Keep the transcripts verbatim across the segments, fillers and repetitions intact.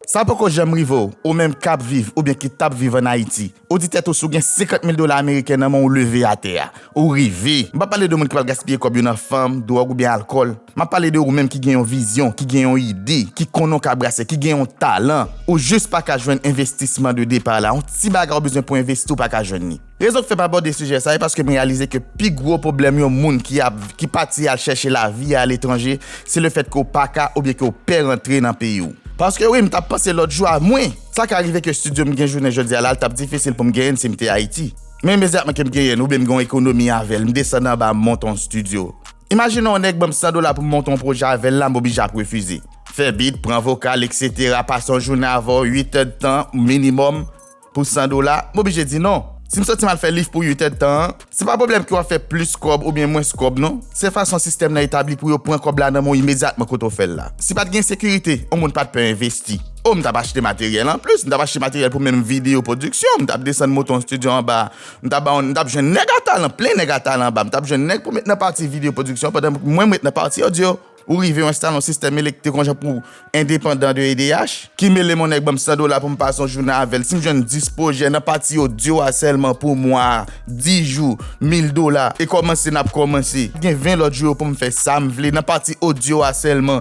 Sa poko janm rive w, ou menm k ap viv oubyen ki t ap viv ann Ayiti. Ou di tèt ou si w gen senkant mil dola ameriken nan men w, ou leve atè a. Ou rive. M pa pale de moun ki pral gaspiye kòb yo nan fanm, dwòg oubyen alkòl. M ap pale de ou menm ki gen yon vizyon, ki gen yon ide, ki konnen w ka brase, ki gen yon talan. Ou jis pa ka jwenn envestisman de depa la. Yon ti bagay ou bezwen pou envesti, ou pa ka jwenn li. Rezon k fè m abòde sijè sa, se paske m reyalize ke pi gwo pwoblèm yon moun ki ap, ki pati al chèche lavi a aletranje, se lefètke w pa ka oubyen ke w pè rantre nan peyi w. Paske wi, m t ap panse lòt jou a mwen, sa ka rive ke estidyo m gen jounen jodi a la, l t ap difisil pou m genyen l si m te Ayiti. Men imedyatman ke m genyen l, oubyen m gen yon ekonomi avè l, m desann anba, m monte yon estidyo. Imajine yon nèg ban m san dola pou m monte yon pwojè avè l la, m oblije ap refize. Fè bit, pran vokal, etsetera, pase yon jounen avè w, uit èdtan minimòm pou san dola, m oblije di non. Si m soti m al fè liv pou uit èdtan an, se pa pwoblèm ke w ap fè plis kòb oubyen mwens kòb non. Se fason sistèm nan etabli pou yo pran kòb la nan men w imedyatman kote w fè l la. Si pa t gen sekirite, yon moun pa t pè envesti. O, m t ap achte materyèl anplis, m t ap achte materyèl pou menm videyo pwodiksyon, m t ap desann monte yon estidyo anba, m t ap ba yon, m t ap jwenn nèg a talan, plen nèg a talan anba, m t ap jwenn nèg pou met nan pati videyo pwodiksyon pandan mwen m ret nan pati odyo. Ou rive, ou enstale yon sistèm elektrik yon jan pou endepandan de E D H, ki mele m yon nèg ban m san dola pou m pase yon jounen avè l. Si m jwenn dis pwojè nan pati odyo a sèlman pou mwa a, dis jou, mil dola, e kòmanse n ap kòmanse. Gen ven lòt jou yo pou m fè sa m vle nan pati odyo a sèlman.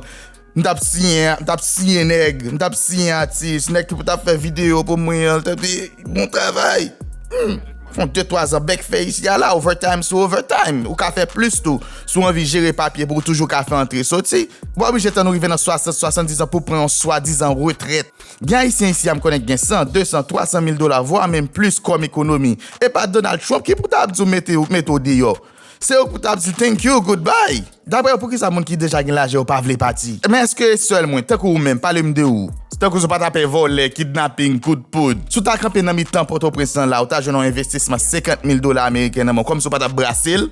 M t ap siyen, m t ap siyen nèg, m t ap siyen atis, nèg ki pou t ap fè videyo pou mwen an, l t ap di, bon travay. Hmm. Fè yon de twa zan bèk fè isi a la, overtime sou overtime. Ou ka fè plis tou, si w anvi jere papye pou w toujou ka fè antre soti. Ou pa oblije tann ou rive nan swasant, swasanndiz an pou w pran yon swadizan retrèt. Gen Ayisyen isi a m konnen ki gen san, de san, twa san mil dola, vwa menm plis kòm ekonomi. E pa Donald Trump ki pou ta ap di w mete, mete w deyò. Se yo ki pou ta ap di thank you, goodbye. Daprè w, poukisa moun ki deja gen lajan yo pa vle pati? Men èske e sèl mwen, tankou ou menm, pale m de ou. Tankou si w pa t ap pè vòlè, kidnaping, kout poud. Si w ta kanpe nan mitan Pòtoprens lan la, ou ta jwenn yon envestisman senkant mil dola ameriken nan men w, kòmsi w pa t ap brase l.